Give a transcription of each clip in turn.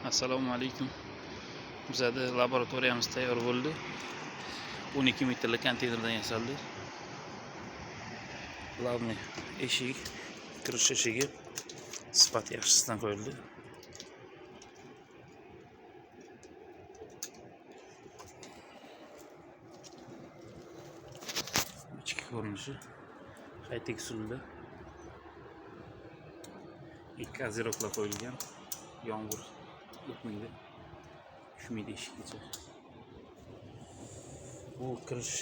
Assalomu alaykum. Bizada laboratoriyamiz tayyor bo'ldi. 12 metrli konteynerdan yasaldi. Главный eshik, kirish eshigi sifati yaxshisidan qo'yildi. Ichki ko'rinishi high-tech usulda. Ikki озерокlar qo'yilgan. Yomg'ir o'tmaydi, tushmaydi eshikgacha. Bu kirish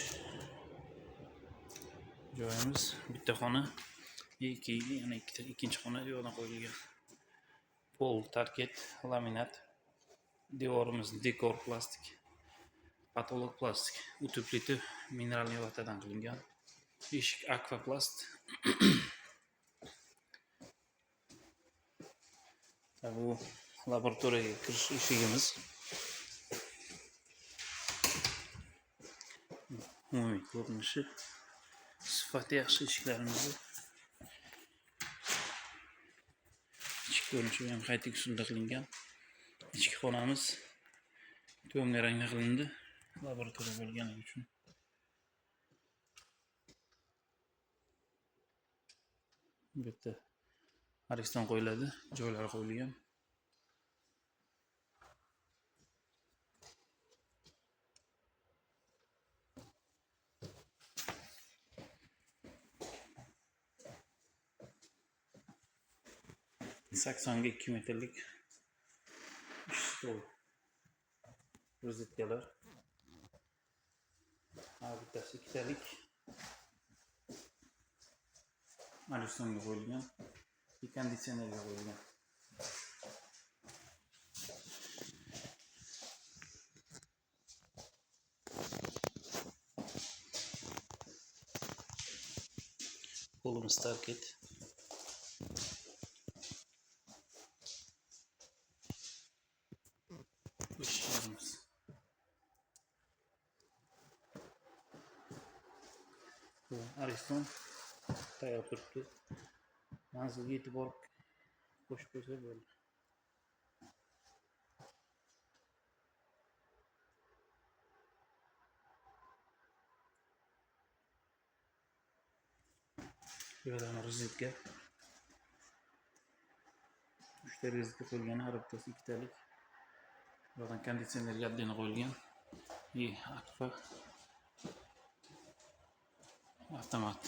joyimiz bitta xona, keyin yana ikkita ikkinchi xona u yoqdan qo'yilgan. Pol tarket, laminat, devorimiz dekor plastik, потолок plastik, утеплитель минеральный vatadan qilingan. Eshik akvaplast. Bu laboratoriyaga kirish eshigimiz. Umumiy ko'rinishi, sifati yaxshi eshiklarimizni. Ichki ko'rinishi ham high-tech usulda qilingan. Ichki xonamiz темный rangda qilindi, laboratoriya bo'lgani uchun. Bu yerda ariston qo'yiladi, joylari qo'yilgan. 82 metrlik ish stol. Rozetkalar. Har bittasi ikkitalik. Aristonga qo'yilgan, konditsionerga qo'yilgan. Polimiz tarket. Eshiklarimiz. Bu ariston tayyor turibdi. Manzilga yetib borib qo'shib qo'ysa bo'ldi. Bu yerdan rozetka. Uchta rozetka qo'yilgan, har bittasi ikkitalik. Bu yoqdan konditsionerga отдельно qo'yilgan. И akfa avtomat.